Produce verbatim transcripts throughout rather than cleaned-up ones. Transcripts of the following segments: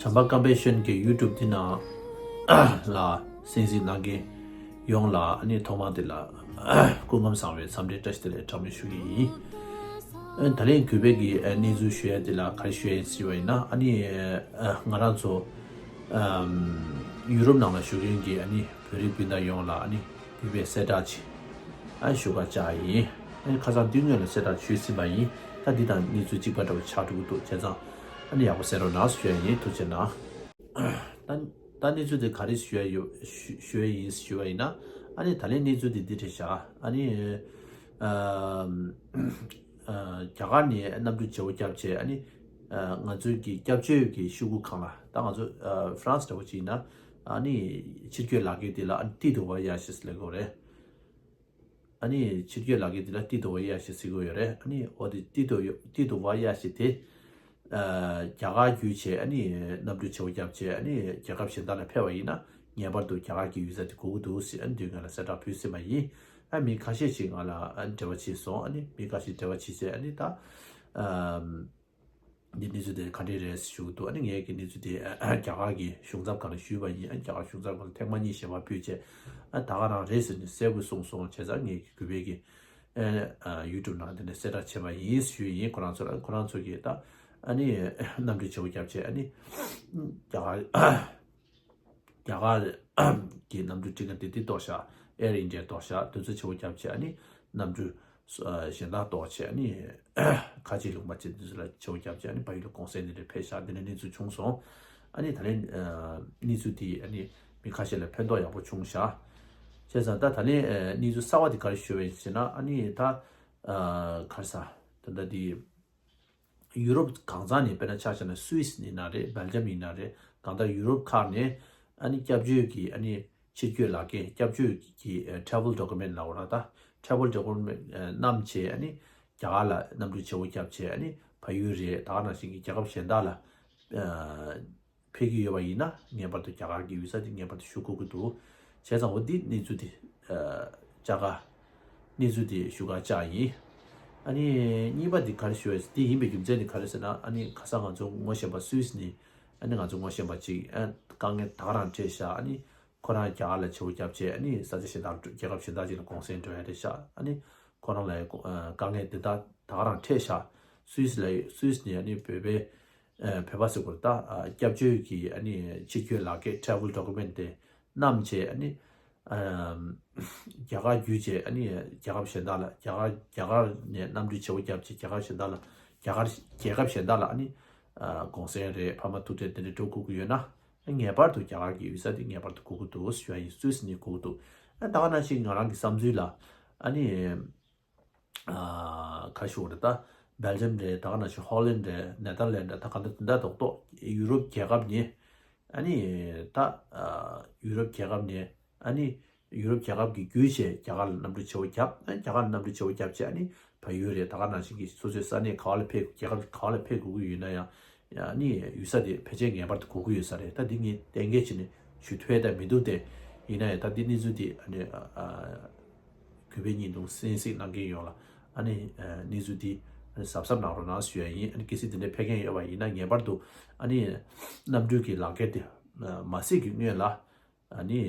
བྱམས་པ་ཀམ་པེ་ཤན་གྱི་ཡུ་ཊུབ་འདི་ནང་ལ་གསན་གཟིགས་གནང་མཁན་ཡོངས་ལ་ཨ་ནི་ཐོག་མར་དེ་ལ་སྐུ་ཁམས་བཟང་བའི་འཚམས་འདྲི་བཀྲ་ཤིས་བདེ་ལེགས་གྲངས་མེད་ཞུ་གི་ཡིན། ཨ་ད་ལན་གུས་པས་ཀྱི་ཨ་གནས་ཚུལ་ཞུ་ཡ་དེ་ལ་ག་རེ་ཞུ་ཡ་ཡིན་ཟེར་བ་ཡིན་ན། ཨ་ནི་ཨ་ང་རང་ཚོ་ཨམ་ཡུ་རོབ་ནང་ལ་བཞུགས་མཁན་གྱི་ཨ་ནི་བོད་རིགས་སྤུན་ཟླ་ཡོངས་ལ་ཨ་ནི་གུས་པས་གསལ་བསྒྲགས་ཅིག་ཨ་ཞུ་ག་བཅར་ཡིན། ཨ་ནི་ཁ་སང་དུས་སྔོན་ལ་གསལ་བསྒྲགས་ཞུས་ཟིན་པ་ཡིན། ད་འདི་དང་གནས་ཚུལ་གཅིག་པ་འདྲ་བོ་ཆགས་འགྲོ་གི་འདུག་བྱས་ཙང་ཨ་ནི་ཡག་པོ་གསན་རོགས་གནང་ཞུ་ཡ་ཡིན། ཐུགས་རྗེ་གནང་། ད་ད་གནས་ཚུལ་དེ་ག་རེ་ཞུ་ཡ་ཡོད་ཞུ་ཞུ་ཡ་ཡིན་ཞུ་བ་ཡིན་ན། ཨ་ནི་ད་ལན་གནས་ཚུལ་དེ་འདི་འདྲ་ཤག་ཨ་ནི་ཨམ་ཨ་རྒྱ་གར་ནས་གནམ་གྲུ་བརྗེ་པོ་བརྒྱབ་བྱས། ཨ་ནི་ཨ་ང་ཚོའི་གི་སྐྱབས་བཅོལ་གྱི་ཤོག་གུ་སྒང་ལ། ད་ང་ཚོ་ཨ་ཧྥ་རན་སི་འདྲ་བོ་ཅིག་ཡིན་ན་ཨ་ནི་ཕྱིར་སྐྱོད་ལག་འཁྱེར་དེ་ལ་ཨ་ནི་ཏི་ཏུ་ཝ་ཡ་ཞེས་ལབ་དགོས་རེད། ཨ་ནི་ཕྱིར་སྐྱོད་ལག་འཁྱེར་དེ་ལ་ཏི་ཏུ་ཝ་ཡ་ཞེས་ཟེར་གྱི་ཡོད་རེད། ཨ་ནི་འོ་དེ་ཏི་ཏུ་ཡོ་ཏི་ཏུ་ཝ་ཡ་ཞེས་དེ་ཨ་རྒྱ་གར་བརྒྱུད་བྱས་ཨ་ནི་གནམ་གྲུ་བརྗེ་པོ་བརྒྱབ་བྱས། ཨ་ནི་རྒྱལ་ཁབ་གཞན་དག་ལ་ཕེབས་པ་ཡིན་ན་ངེས་པར་དུ་རྒྱ་གར་གྱི་ཝི་ས་དེ་དགོས་ཀྱི་འདུག་ཟེར་ཨ་ནི་དུས་སྔོན་ལ་གསལ་བསྒྲགས་ཕུལ་ཟིན་པ་ཡིན། ཨ་མི་ཁ་ཤས་ཤིག་ང་ལ་ཨ་ནི་འབྲེལ་བ་བྱས་སོང་། ཨ་ནི་མི་ཁ་ཤས་འབྲེལ་བ་བྱས་བྱས་ཨ་ནི་ད་ཨམ། འདི་གནས་ཚུལ་དེ་ག་འདྲས་རེད་ཞུ་གི་འདུག་ཨ་ནི་ངས་ཀྱི་གནས་ཚུལ་དེ་རྒྱ་གར་གྱི་གཞུང་ཚབ་སྒང་ལ་ཞུས་པ་ཡིན། ཨ་རྒྱ་གར་གཞུང་ཚབ་སྒང་ལ་ཐེངས་མ་གཉིས་ཞལ་པར་ཕུལ་བྱས། ཨ་ད་ག་རང་རེད་ཟེར་ནས་གསལ་པོ་གསུངས་སོང་། བྱས་ཙང་ངས་ཀྱི་གུས་པས་ཀྱི་ཨ་ཡུ་ཊུབ་ནང་དེ་ནས་གསལ་བསྒྲགས་བྱས་པ་ཡིན་ཞུས་ཡིན། ཁོ་རང་ཚོ་ལ། ཁོ་རང་ཚོ་གིས་ད་ཨ་ནི་གནམ་གྲུ་བརྗེ་པོ་བརྒྱབ་བྱས་ཨ་ནི་རྒྱ་གར་རྒྱ་གར་གྱི་གནམ་གྲུ་སྒྲིག་མཁན་དེ་དེ་གཏོར་བཞག་ཨེར་ཨིན་ཌི་ཡ་གཏོར་བཞག་དེ་ཚོ་བརྗེ་པོ་བརྒྱབ་བྱས། ཨ་ནི་གནམ་གྲུ་ཨ་གཞན་དག་གཏོར་བྱས། ཨ་ནི་ཁ་ཆེ་ལུང་པ་བྱས་དེ་ཚོ་ལ་བརྗེ་པོ་བརྒྱབ་བྱས། ཨ་ནི་བལ་ཡུལ་ལ་གུང་སེང་དེ་འདྲ་ཕེབས་བཞག་དེ་འདྲ་གནས་ཚུལ་བྱུང་སོང་། ཨ་ནི་ད་ལན་ཨ་གནས་ཚུལ་དེ་ཨ་ནི་མི་ཁ་ཤས་ལ་ཕན་ཐོགས་ཡག་པོ་བྱུང་བཞག་བྱས་ཙང་ད་ད་ལན་ཨ་གནས་ཚུལ་གསར་བ་དེ་ག་རེ་ཞུ་བ་ཡིན་ཟེར་ན། ཨ་ནི་ད་ཨ་ག་རེ་ཟ་ད་ལྟ་དེ། ཡུ་རོབ་གང་ས་ནས། དཔེར་ན་ཆ་བཞག་ན་སུད་སི་ཡིན་ན་རེད། སྦེལ་ཇམ་ཡིན་ན་རེད། གང་ལྟར་ཡུ་རོབ་ཁག་ནས་ཨ་ནི་སྐྱབས་བཅོལ་གྱི་ཨ་ནི་ཕྱིར་སྐྱོད་ལག་འཁྱེར། སྐྱབས་བཅོལ་གྱི་ཨ་travel document ལབ་དགོས་རེད། ད་travel document ཨ་བསྣམས་བྱས་ཨ་ནི་རྒྱ་གར་ལ་གནམ་གྲུ་བརྗེ་པོ་བརྒྱབ་བྱས་ཨ་ནི་བལ་ཡུལ་རེད། ད་ག་ནང་བཞིན་གྱི་རྒྱལ་ཁབ་གཞན་དག་ལ་ཨ་ཕེབས་ཀྱི་ཡོད་པ་ཡིན་ན་ངེས་པར་དུ་རྒྱ་གར་གྱི་ཝི་ས་དེ་ངེས་པར་དུ་ཞུ་དགོས་ཀྱི་འདུག་བྱས་ཙང་འོ་འདི་གནས་ཚུལ་དེ་ཨ་བཅར་ག་གནས་ཚུལ་དེ་ཞུ་ག་བཅར་ཡིན། ཨ་ནི་གཉིས་པ་དེ་ག་རེ་ཞུ་ཡ་དེ་ཡིན་པའི་རྒྱུ་མཚན་དེ་ག་རེ་ཟེར་ན། ཨ་ནི་ཁ་སང་ང་ཚོ་ངོ་ཤེས་པ་སུད་སི་ནས། ཨ་ནི་ང་ཚོ་ངོ་ཤེས་པ་ཅིག་ཨ་དཀའ་ངལ་ད་ག་རང་འཕྲད་ཤག་ཨ་ནི་ཁོ་རང་རྒྱ་གར་ལ་བརྗེ་པོ་བརྒྱབ་བྱས་ཨ་ནི་ས་ཆ་གཞན་དག་རྒྱལ་ཁབ་གཞན་དག་ཅིག་ལ་གུང་སེང་འགྲོ་ཡ་རེད་ཤག་ཨ་ནི་ཁོ་རང་ལ་ཡ་དཀའ་ངལ་དེ་དག་ད་ག་རང་འཕྲད་ཤག་སུད་སི་ལ་སུད་སི་ནས་ཨ་ནི་བོད་པའི་ཨ་བོད་པ་ཟེར་དགོས་རེད། ད་ཨ་སྐྱབས་བཅོལ་གྱི་ཨ་ནི་ཕྱིར་སྐྱོད་ལག་འཁྱེར་travel document དེ་བསྣམས་བྱས། ཨ་ནི་ཨམ་རྒྱ་གར་བརྒྱུད་བྱས་ཨ་ནི་རྒྱལ་ཁབ་གཞན་དག་ལ། རྒྱ་གར་རྒྱ་གར་ནས་གནམ་གྲུ་བརྗེ་པོ་བརྒྱབ་བྱས་རྒྱ་གར་གཞན་དག་ལ། རྒྱ་གར་རྒྱལ་ཁབ་གཞན་དག་ལ་ཨ་ནི་ཨ་གུང་སེང་རེད། ཕ་མ་ཐུག་འཕྲད་དེ་འདྲ་འགྲོ་དགོས་ཀྱི་ཡོད་ན། ཨ་ངེས་པར་དུ་རྒྱ་གར་གྱི་ཝི་ས་དེ་ངེས་པར་དུ་དགོས་ཀྱི་འདུག་ཞུ་ཡ་ཡིན། སུད་སི་ནས་དགོས་ཀྱི་འདུག་ཨ་ད་ག་ནང་བཞིན་ང་རང་གི་བསམ་ཚུལ་ལ་ཨ་ནི། ཨ་ཁ་ཤོར་རེད། ད་སྦེལ་ཇམ་རེད། ད་ག་ནང་བཞིན་ཧོ་ལན་རེད། ནེ་དར་ལན་རེད། ད་ག་འདྲ་དེ་འདྲ་རྡོག་རྡོག་ཡུ་རོབ་རྒྱལ་ཁབ་ནས་ཨ་ནི་ད་ཨ་ཡུ་རོབ་རྒྱལ་ཁབ་ནས་ཨ་ནི་ཡུ་རོབ་རྒྱལ་ཁབ་ཀྱི་བརྒྱུད་བྱས་རྒྱ་གར་ལ་གནམ་གྲུ་བརྗེ་པོ་བརྒྱབ། ཨ་རྒྱ་གར་ལ་གནམ་གྲུ་བརྗེ་པོ་བརྒྱབ་བྱས་ཨ་ནི་བལ་ཡུལ་རེད། ད་ག་ནང་བཞིན་གྱི་སོ་སོའི་ས་གནས་ག་བ་ལ་ཕེབས། རྒྱལ་ཁབ་ག་བ་ལ་ཕེབས་དགོས་ཀྱི་ཡོད་ན་ཡང་། ཨ་ནི་ཝི་ས་དེ་ཕལ་ཆེར་ངེས་པར་དུ་དགོས་ཀྱི་ཡོད་ས་རེད། ད་འདི་ངས་གཏན་འཁེལ་བྱས་ནས་ཞུ་ཐུབ་ཡ་ད་མི་འདུག་སྟེ། ཡིན་ན་ཡང་ད་འདི་གནས་ཚུལ་འདི་ཨ་ནི་ཨ་ཨ་གུས་པའི་བརྙན་ཐུང་གསན་གཟིགས་གནང་མཁན་ཡོངས་ལ་ཨ་ནི་ཨ་གནས་ཚུལ་འདི་ཨ་ནི་གཟབ་གཟབ་གནང་རོགས་གནང་ཞུ་ཡ་ཡིན། ཨ་ནི་གལ་སྲིད་དེ་འདྲའི་ཕེབས་མཁན་ཡོད་པ་ཡིན་ན་ངེས་པར་དུ་ཨ་ནི་གནམ་གྲུ་གི་ལག་འཁྱེར་དེ་ཨ་མ་གཟིགས་ཀྱི་སྔོན་ལ། ཨ་ནི་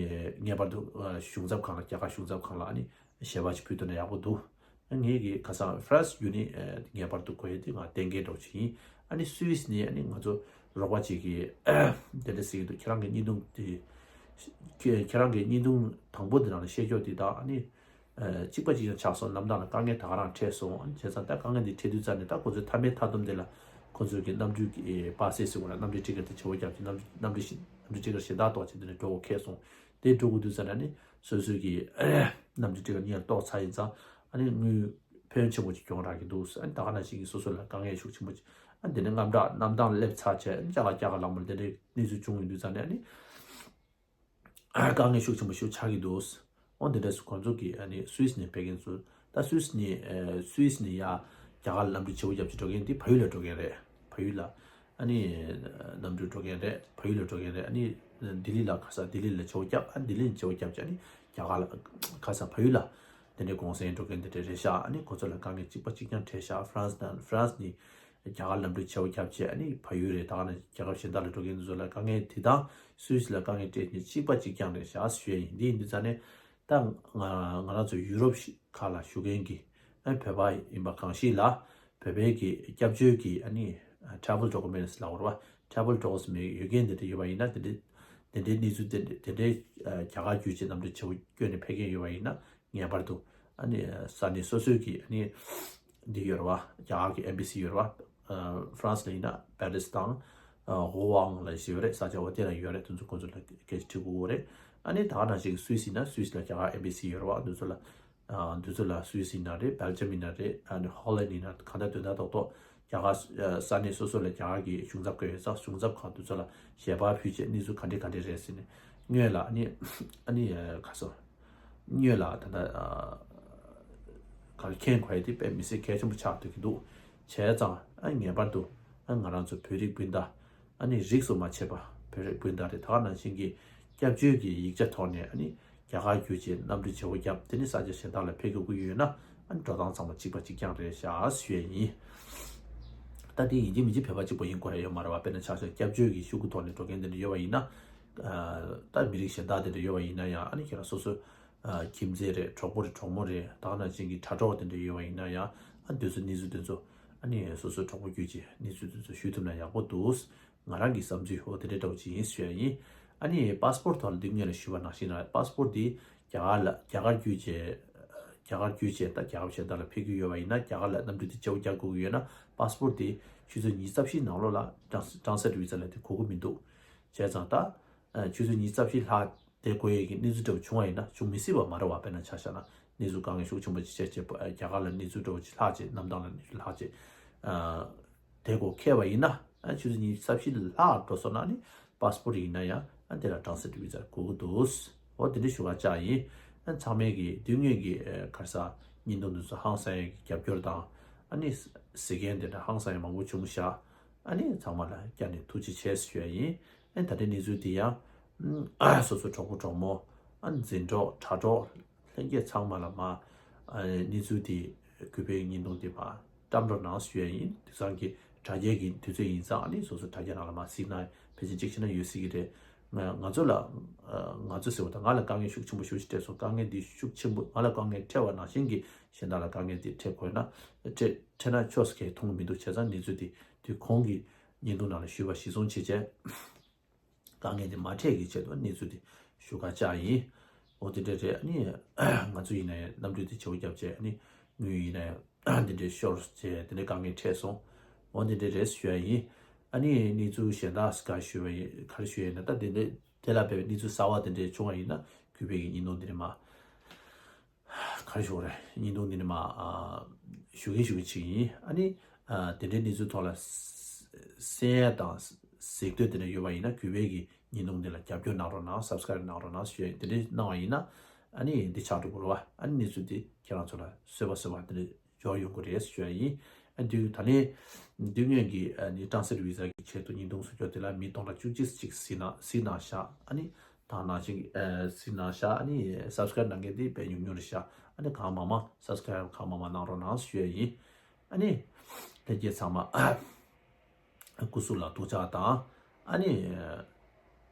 ངེས་པར་དུ་ཨ་གཞུང་ཚབ་ཁང་ལ། རྒྱ་གར་གཞུང་ཚབ་ཁང་ལ་ཨ་ནི་ཞལ་པར་ཅིག་ཕུལ་ཐུབ་ན་ཡག་པོ་འདུག་ཨ་ངེད་ཀྱི་ཁ་སང་ཧྥ་རན་སི་བརྒྱུད་ནས་ཨ་ངེས་པར་དུ་དགོས་ཡས་དེ་ང་གཏན་འཁེལ་འདྲ་བོ་ཅིག་ཡིན། ཨ་ནི་སུད་སི་ནས་ཨ་ནི་ང་ཚོ་རོགས་པ་ཅིག་གིས་དེ་འདྲ་ཟེར་གྱི་འདུག་ཁྱེད་རང་གི་བརྙན་ཐུང་དེ་ཁྱེད་ཁྱེད་རང་གི་བརྙན་ཐུང་དང་པོ་དེ་ནང་ལ་བཤད་ཕྱོགས་དེ་དང་ཨ་ནི་ཨ་གཅིག་པ་གཅིག་རྐྱང་ཆགས་སོང་། གནམ་ཐང་ལ་དཀའ་ངལ་ད་ག་རང་འཕྲད་སོང་། ཨ་ནི་བྱས་ཙང་ད་དཀའ་ངལ་འདི་འཕྲད་དུས་ཙ་ནས་ད་ཁོ་ཚོའི་མཐའ་མའི་མཐའ་སྡོམ་དེ་ལ་ཁོ་ཚོའི་གི་གནམ་གྲུའི་གི་པ་སེ་ཟེར་བ་ལ་གནམ་གྲུའི་ཊི་ཀེ་ཊི་དེ་བརྗེ་པོ་བརྒྱབ་ཀྱི་གནམ་གནམ་གྲུ་གནམ་གྲུའི་ཊི་ཀེ་ཊི་གཞན་དག་གཏོར་བྱས་དེ་འདྲ་འགྲོ་དགོས་འཁེལ་སོང་། དེ་འགྲོ་དགོས་དུས་ཙ་ན་ནི་སོ་སོའི་གི་གནམ་གྲུ་ཊི་ཀེ་ཊི་གཉིས་ལ་གཏོར་ཚར་ཡིན་ཙང་ཨ་ནི་དངུལ་ཕོན་ཆེན་པོ་ཅིག་གྱོང་རག་གི་འདུག་ཨ་ནི་ད་ག་ནང་བཞིན་གྱི་སོ་སོ་ལ་དཀའ་ངལ་ཤུགས་ཆེན་པོ་ཅིག་ཨ་ནི་དེ་ནས་དངངས་སྐྲག་གནམ་ཐང་སླེབས་ཚར་བྱས་ཨ་ནི་ཅ་ལག་རྒྱག་ག་ལངས་པ་ལ་དེ་འདྲའི་གནས་ཚུལ་བྱུང་ཡོང་དུས་ཙ་ནས་ཨ་ནི་དཀའ་ངལ་ཤུགས་ཆེན་པོ་ཞིག་ཆགས་ཀྱི་འདུག་འོ་དེ་འདྲས་སུ་ཁོང་ཚོ་གི་ཨ་ནི་སུད་སི་ནས་ཕེབས་མཁན་ཚོ་ད་སུད་སི་ནས་ཨ་སུད་སི་ནས་ཡར་རྒྱ་གར་ལ་གནམ་གྲུ་བརྗེ་པོ་བརྒྱབ་ཅིག་འགྲོ་མཁན་དེ་བལ་ཡུལ་ལ་འགྲོ་མཁན་རེད། བལ་ཡུལ་ལ་ཨ་ནི་གནམ་གྲུ་འགྲོ་མཁན་རེད། བལ་ཡུལ་ལ་འགྲོ་མཁན་རེད། ཨ་ནི་ལྡི་ལི་ལ་ག་ས་ལྡི་ལི་ལ་བརྗེ་པོ་བརྒྱབ། ཨ་ལྡི་ལི་ནས་བརྗེ་པོ་བརྒྱབ་བྱས་ཨ་ནི་རྒྱ་གར་ལ་ག་ས་བལ་ཡུལ་ལ་དེ་འདྲའི་གུང་སེང་འགྲོ་མཁན་དེ་འདྲ་རེད་ཤག་ཨ་ནི་ཁོ་ཚོ་ལ་དཀའ་ངལ་གཅིག་པ་གཅིག་རྐྱང་འཕྲད་ཤག་ཧྥ་རན་སི་དང་ཧྥ་རན་སི་ནས་ རྒྱ་གར་ལམ་འགྲོ་བྱེད་པ་རྒྱབ་བྱས། ཨ་ནི་བལ་ཡུལ་རེད། ད་ག་ནང་རྒྱལ་ཁབ་གཞན་དག་ལ་འགྲོ་མཁན་དེ་ཚོ་ལ་དཀའ་ངལ་དེ་དང་སུད་སི་ལ་དཀའ་ངལ་འཕྲད་མཁན་གཅིག་པ་གཅིག་རྐྱང་རེད་ཤག་ཞུ་ཡ་ཡིན། འདི་ཡིན་དུས་ཙང་ནས་ད་ང་ང་རང་ཚོ་ཡུ་རོབ་ཤི་ཁག་ལ་བཞུགས་མཁན་གྱི་ཨ་ནི་བོད་པ་ཡིན་པ་གང་ཞིག་ལ་བོད་པའི་གི་སྐྱབས་བཅོལ་གྱི་ཨ་ནི་travel documents ལབ་དགོས་རེད་པ། travel documents ཡོད་མཁན་དེ་འདྲ་ཡོད་པ་ཡིན་ན། དེ་འདྲའི་དེ་འདྲའི་གནས་ཚུལ་དེ་འདྲ་དེ་འདྲའི་ཨ་རྒྱ་གར་བརྒྱུད་བྱས་གནམ་གྲུ་བརྗེ་པོ་བསྐྱོན་ནས་ཕེབས་མཁན་ཡོད་པ་ཡིན་ན། ངེས་པར་དུ་ཨ་ནི་ས་གནས་སོ་སོའི་གི་ཨ་ནི་འདི་ཡོད་རེད་པ། རྒྱ་གར་གི་embassy ཡོད་རེད་པ། ཨ་France ལ་ཡིན་ན་Paris དང་ཨ་Rouen ལ་ཞིག་ཡོད་རེད། ས་ཆ་འོ་དེ་ལ་ཡོད་རེད། དེ་ཚོ་ཁོ་ཚོ་ལ་སྐད་ཆ་དྲི་དགོས་རེད། ཨ་ནི་ད་ག་ནང་བཞིན་གི་སུད་སི་ཡིན་ན་སུད་སི་ལ་རྒྱ་གར་embassy ཡོད་རེད་པ། དེ་ཚོ་ལ་ཨ་དེ་ཚོ་ལ་སུད་སི་ཡིན་ན་རེད། Belgium ཡིན་ན་རེད། ཨ་ནི་Holland ཡིན་ན་གང་ལྟར་དོན་དག་རྡོག་རྡོག་རྒྱ་གར་ཨ་ས་གནས་སོ་སོ་ལ་རྒྱ་གར་གི་གཞུང་ཚབ་ཁང་ཡོད་ཙང་། གཞུང་ཚབ་ཁང་དེ་ཚོ་ལ་ཞལ་པར་ཕུལ་བྱས་གནས་ཚུལ་ག་འདྲ་ག་འདྲ་རེད་ཟེར་ནས་སྔོན་ལ་ཨ་ནི་ཨ་ནི་ཨ་ག་ཟེར། སྔོན་ལ་ད་ལྟ་ཨ་ག་རེ་མཁྱེན་དགོས་ཡ་དེ་དཔེ་མི་སྲིད་གལ་ཆེན་པོ་ཆགས་སྡོད་ཀྱི་འདུག་བྱས་ཙང་ཨ་ངེས་པར་དུ་ཨ་ང་རང་ཚོ་བོད་རིགས་སྤུན་ཟླ། ཨ་ནི་རིས་སུ་མ་ཆད་པ་བོད་རིགས་སྤུན་ཟླ་རེད། ད་ག་ནང་བཞིན་གྱི་སྐྱབས་བཅོལ་གྱི་ཡིག་ཆ་ཐོག་ནས་ཨ་ནི་རྒྱ་གར་བརྒྱུད་བྱས་གནམ་གྲུ་བརྗེ་པོ་བརྒྱབ། དེ་ནི་ས་ཆ་གཞན་དག་ལ་ཕེབས་དགོས་ཀྱི་ཡོད་ན། ཨ་ནི་འགྲོ་སྟངས་ཚང་མ་གཅིག་པ་གཅིག་རྐྱང་རེད་ཤག་ཞུ་ཡས་ཡིན། ད་དེ་ཡིན་གཅིག་མིན་གཅིག་བོད་པ་གཅིག་པ་ཡིན་དགོས་ཡ་ཡོད་མ་རེད་པ། དཔེར་ན་ཆ་བཞག་སྐྱབས་བཅོལ་གྱི་ཤོག་གུ་ཐོག་ནས་འགྲོ་མཁན་དེ་འདྲ་ཡོད་པ་ཡིན་ན། ཨ་ད་མི་རིགས་གཞན་དག་དེ་འདྲ་ཡོད་པ་ཡིན་ན་ཡང་། ཨ་ནི་ཁྱེད་རང་སོ་སོ་ཨ་ཁྱིམ་མཚེས་རེད། གྲོགས་པོ་རེད། གྲོགས་མོ་རེད། ད་ག་ནང་བཞིན་གྱི་དྲ་གྲོགས་དེ་འདྲ་ཡོད་པ་ཡིན་ན་ཡང་། ཨ་དེ་ཚོ་གནས་ཚུལ་དེ་ཚོ་ཨ་ནི་སོ་སོའི་གྲོགས་པོ་བརྒྱུད་བྱས་གནས་ཚུལ་དེ་ཚོ་ཞུས་ཐུབ་ན་ཡག་པོ་འདུག་ང་རང་གི་བསམ་ཚུལ་འོ་དེ་འདྲ་འདྲ་བོ་ཅིག་ཡིན་ཞུ་ཡ་ཡིན། ཨ་ནི་པ་སི་པོར་ཐོག་ལ་འདི་སྔོན་ལ་ཞུས་པ་ནང་བཞིན་ལ། པ་སི་པོར་འདི་རྒྱ་གར་ལ་རྒྱ་གར་བརྒྱུད་བྱས་རྒྱ་གར་བརྒྱུད་བྱས་ད་རྒྱལ་ཁབ་གཞན་དག་ལ་ཕེབས་ཀྱི་ཡོད་པ་ཡིན་ན། རྒྱ་གར་ལ་གནམ་གྲུ་དེ་བརྗེ་པོ་རྒྱག་དགོས་ཀྱི་ཡོད་ན། པ་སི་པོར་དེ་ཆུ་ཚོད་ཉི་ཤུ་རྩ་བཞིའི་ནང་ལོགས་ལ་transit visa ལ་དེ་དགོས་ཀྱི་མི་འདུག་བྱས་ཙང་ད་ཨ་ཆུ་ཚོད་ཉི་ཤུ་རྩ་བཞི་ལྷག་དེ་དགོས་ཡས་ཀྱི་གནས་ཚུལ་འདྲ་བོ་བྱུང་བ་ཡིན་ན། བྱུང་མི་སྲིད་པ་མ་རེད་པ། དཔེར་ན་ཆ་བཞག་ན་གནས་ཚུལ་དཀའ་ངལ་ཤུགས་ཆེན་པོ་ཅིག་བྱས་བྱས་རྒྱ་གར་ལ་གནས་ཚུལ་འདྲ་བོ་ཅིག་ལྷག་བྱས། གནམ་ཐང་ལ་གནས་ཚུལ་ལྷག་བྱས། ཨ་དེ་དགོས་ཁེལ་བ་ཡིན་ན། ཨ་ཆུ་ཚོད་ཉི་ཤུ་རྩ་བཞི་ལྷག་འགྲོ་སོང་ན་ནི་པ་སི་པོར་ཡིན་ན་ཡང་ཨ་དེ་ལ་transit visa དགོས་ཀྱི་འདུག་འོ་དེ་འདྲ་ཞུ་ག་བཅར་ཡིན། ཨ་ཚང་མས་ཀྱི་དུས་ངོས་ཀྱི་ཨ་ག་རེ་ཟ་བརྙན་ཐུང་འདི་ཚོ་ཧང་སང་ཡས་ཀྱི་རྒྱབ་སྐྱོར་དང་། ཨ་ནི་གཟིགས་མཁན་དེ་འདྲ་ཧང་སང་ཡས་མང་པོ་བྱུང་ཤག་ཨ་ནི་ཚང་མ་ལ་བསྐྱར་ནས་ཐུགས་རྗེ་ཆེ་ཞུ་ཡ་ཡིན། ཨ་ནི་ད་ལྟའི་གནས་ཚུལ་འདི་ཡང་ཨ་སོ་སོ་གྲོགས་པོ་གྲོགས་མོ། ཨ་ནི་འཛིན་གྲོགས་དྲ་གྲོགས་ལྷན་རྒྱས་ཚང་མ་ལ་མ་ཨ་གནས་ཚུལ་འདི་གུས་པའི་བརྙན་ཐུང་འདི་མ་བཀྲམ་རོགས་གནང་ཞུ་ཡ་ཡིན། དེང་སང་གི་དྲ་རྒྱའི་གི་དུས་ཚོད་ཡིན་ཙང་། ཨ་ནི་སོ་སོ་དྲ་རྒྱ་ནང་ལ་མ་གཟིགས་ན་ཕལ་ཆེར་གཅིག་བྱས་ན་ཡོད་སྲིད་ཀྱི་རེད། ང་ང་ཚོ་ལ་ཨ་ང་ཚོ་ཟེར་བ་དང་། ང་ལ་དཀའ་ངལ་ཤུགས་ཆེན་པོ་ཤུགས་ཆེ་འཕྲད་སོང་། དཀའ་ངལ་འདི་ཤུགས་ཆེན་པོ། ང་ལ་དཀའ་ངལ་འཕྲད་པ་ནང་བཞིན་གྱི་གཞན་དག་ལ་དཀའ་ངལ་འདི་འཕྲད་དགོས་ན། འཕྲད་འཕྲད་ན་ཆོག་ས་གང་ཡང་མཐོང་གི་མི་འདུག་བྱས་ཙང་གནས་ཚུལ་འདི་དུས་གོང་གི་བརྙན་ཐུང་ནང་ལ་ཞུས་པ་གཞིར་བཟུང་བྱས་བྱས། དཀའ་ངལ་འདི་མ་འཕྲད་ཀྱི་ཆེད་དུ་གནས་ཚུལ་འདི་ཞུ་ག་བཅར་ཡིན། འོ་དེ་འདྲ་རེད། ཨ་ནི་ང་ཚོ་ཡིན་ན་ཡང་གནམ་གྲུ་འདི་བརྗེ་པོ་བརྒྱབ་བྱས། ཨ་ནི་དངུལ་ཡིན་ན་ཡང་འདི་འདྲའི་ཤོར་བྱས། དེ་འདྲའི་དཀའ་ངལ་འཕྲད་སོང་། འོ་དེ་འདྲ་རེད་ཞུ་ཡ་ཡིན། ཨ་ནི་གནས་ཚུལ་གཞན་དག་ག་ཞུ་བ་ཡིན། ག་རེ་ཞུ་ཡ་ཡིན་ན། ད་དེ་འདྲ་དེ་ལ་དཔེ་གནས་ཚུལ་གསར་བ་དེ་འདྲ་བྱུང་བ་ཡིན་ན། གུས་པའི་གི་བརྙན་ཐུང་འདི་ནས་མ་ག་རེ་ཞུ་དགོས་རེད། བརྙན་ཐུང་འདི་ནས་མ་ཨ་ཞུ་གིན་ཞུ་གིན་བྱེད་ཀྱི་ཡིན། ཨ་ནི་ཨ་དེ་འདྲའི་གནས་ཚུལ་ཐོག་ལ་གསན་ཡ་དང་གཟིགས་འདོད་དེ་འདྲ་ཡོད་པ་ཡིན་ན། གུས་པའི་གི་བརྙན་ཐུང་འདི་ལ་རྒྱབ་སྐྱོར་གནང་རོགས་གནང་། subscribe གནང་རོགས་གནང་ཞུ་ཡ་ཡིན། དེ་འདྲའི་གནང་བ་ཡིན་ན་ཨ་ནི་འདི་ཆགས་འགྲོ་གི་རེད་པ། ཨ་ནི་གནས་ཚུལ་འདི་ཁྱེད་རང་ཚོ་ལ་གསོལ་བ་གསོལ་བ་དེ་འདྲ་འབྱོར་ཡོང་གི་རེད་ཞུ་ཡ་ཡིན། ཨ་དུས་ད་ནི་དུས་ངོས་ཀྱི་ཨ་ནི་transit visa གི་ཆེད་དུ་བརྙན་ཐུང་བཟོ་རྒྱུ་དེ་ལ་མི་སྟོང་ཕྲག་བཅུ་གཅིག་ཅིག་གཟིགས་གནང་གཟིགས་གནང་ཤག་ཨ་ནི་ད་ནང་བཞིན་ཨ་གཟིགས་གནང་ཤག་ཨ་ནི་subscribe གནང་མཁན་དེ་དཔེ་ཉུང་ཉུང་རེད་ཤག་ཨ་ནི་གང་མང་མང་subscribe གང་མང་མང་གནང་རོགས་གནང་ཞུ་ཡ་ཡིན། ཨ་ནི་ལྷན་རྒྱས་ཚང་མ་སྐུ་གཟུགས་ལ་ཐུགས་ཅག་དང་། ཨ་ནི་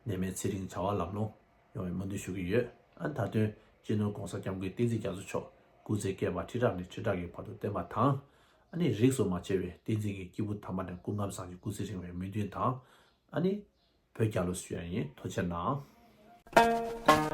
ནད་མེད་ཚེ་རིང་བྱ་བ་ལམ་ལྷོང་ཡོང་བའི་སྨོན་འདུན་ཞུ་གི་ཡོད། ཨ་ནི་མཐའ་དོན་སྤྱི་ནོར་༸གོང་ས་༸སྐྱབས་མགོན་བསྟན་འཛིན་རྒྱ་མཚོ་མཆོག་སྐུ་ཚེ་བསྐལ་པ་ཁྲི་ཕྲག་ནས་ཁྲི་ཕྲག་གི་བར་དུ་བརྟན་པ་དང་། ཨ་ནི་རིས་སུ་མ་ཆད་པའི་བསྟན་འཛིན་གྱི་སྐྱེས་བུ་དམ་པ་རྣམས་སྐུ་ཁམས་བཟང་ཞིང་སྐུ་ཚེ་རིང་བའི་སྨོན་འདུན་དང་། ཨ་ནི་བོད་རྒྱལ་ལོ་ཞུ་ཡ་ཡིན། ཐུགས་རྗེ་གནང་།